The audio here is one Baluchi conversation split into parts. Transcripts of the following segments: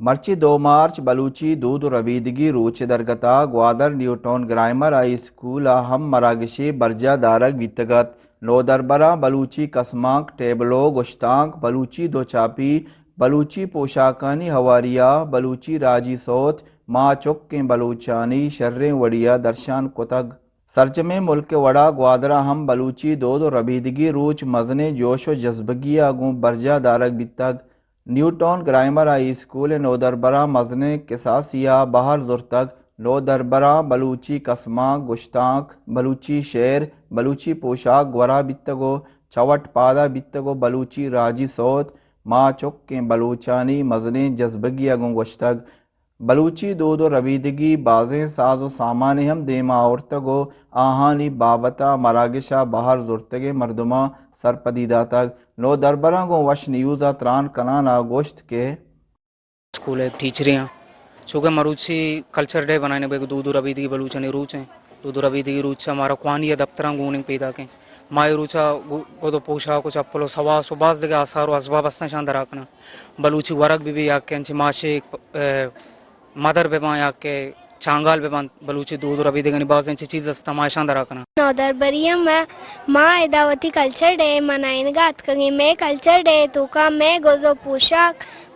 مرچی دو مارچ بلوچی دود و ربیدگی روچ درگتا گوادر نیوٹاؤن گرائمر ہائی اسکول ء ہم مراگشے برجاہ دارگ بیتگ ات۔ نودربراں بلوچی کسمانک، ٹیبلو، گشتانک، بلوچی دوچاپی، بلوچی پوشاکانی ہواریا، بلوچی راجی سوت، ما چکیں بلوچانی شریں وڑیا درشان کتگ۔ سرجمیں ملک ء وڑا گوادر ء ہم بلوچی دود و ربیدگی روچ مزنیں جوش و جزبگی ء گوں برجاہ دارگ بیتگ۔ نیوٹاؤن گرائمر ہائی اسکول ء نودربراں مزنیں کساسی ء بہر زرتگ۔ نودربراں بلوچی کسمانک، گشتانک، بلوچی شعر، بلوچی پوشاک گورا بیتگ و چوٹ پادا بیتگ و بلوچی راجی سوت ما چکیں بلوچانی مزنیں جزبگی ء گوں گوشتگ۔ بلوچی دود و ربیدگی بازیں ساز و سامانے ہم دیما آورتگ و آہانی بابت ء مراگش ء بہر زرتگیں مردماں سرپدی داتگ۔ نودربراں گوں وش نیوز ء تران کنان ء گوشت کہ اسکول ء ٹیچرے آں، چونکہ مروچی کلچر ڈے بنائینگ بیگ دود و ربیدگی بلوچانی روچ ہیں۔ دود و ربیدگی روچ ء مارا کوانی ء دپتراں گوننگ پیداک ہیں۔ ما اے روچ ء گو-، گد و پوشاک و چپل و سواس و باز دگہ آثار و اسباب ہستاں شان درا کناں۔ بلوچی ورگ بہ بی یا کہ انچیں ماشے، ء، مدر بہ باں یا کہ چانگال بہ باں، بلوچی دود و ربیدگانی باز انچیں چیز ہستاں ما اشان درا کناں۔ نودربری ء ما، ما ادا وتی کلچر ڈے منائینگ ء اتکگیں۔ مئے کلچر ڈے ء توکا مئے گد و پوشاک،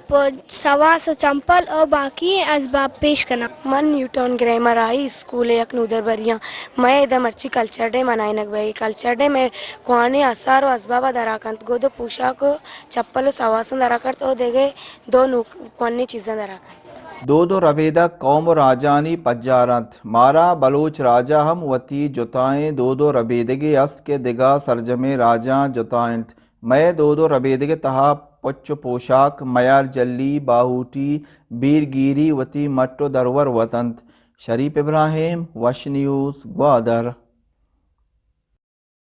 پ-، سواس و چمپل و باقی اسباب پیش کناں۔ من نیوٹاؤن گرائمر ہائی اسکول ء یک نودربری آں۔ مئے ادا مرچی کلچر ڈے منائینگ بہ، کلچر ڈے مئے کوانیں آثار و اسباب ء درا کنت، گد و پوشاک و چپل و سواساں درا کنت و دگہ دو نوک کوانیں چیزاں درا کنت۔ دود و ربیدگ قوم و راجانی پجار انت۔ مارا بلوچ راج ء ہم وتی جتائیں دود و ربیدگے است کہ دگہ سرجمیں راجاں جتا انت۔ مئے دود و ربیدگ ء تہا پچ و پوشاک، میار جلی، باہوٹی، بیرگیری وتی مٹ و درور وت انت۔ شریف ابراہیم، وش نیوز، گوادر۔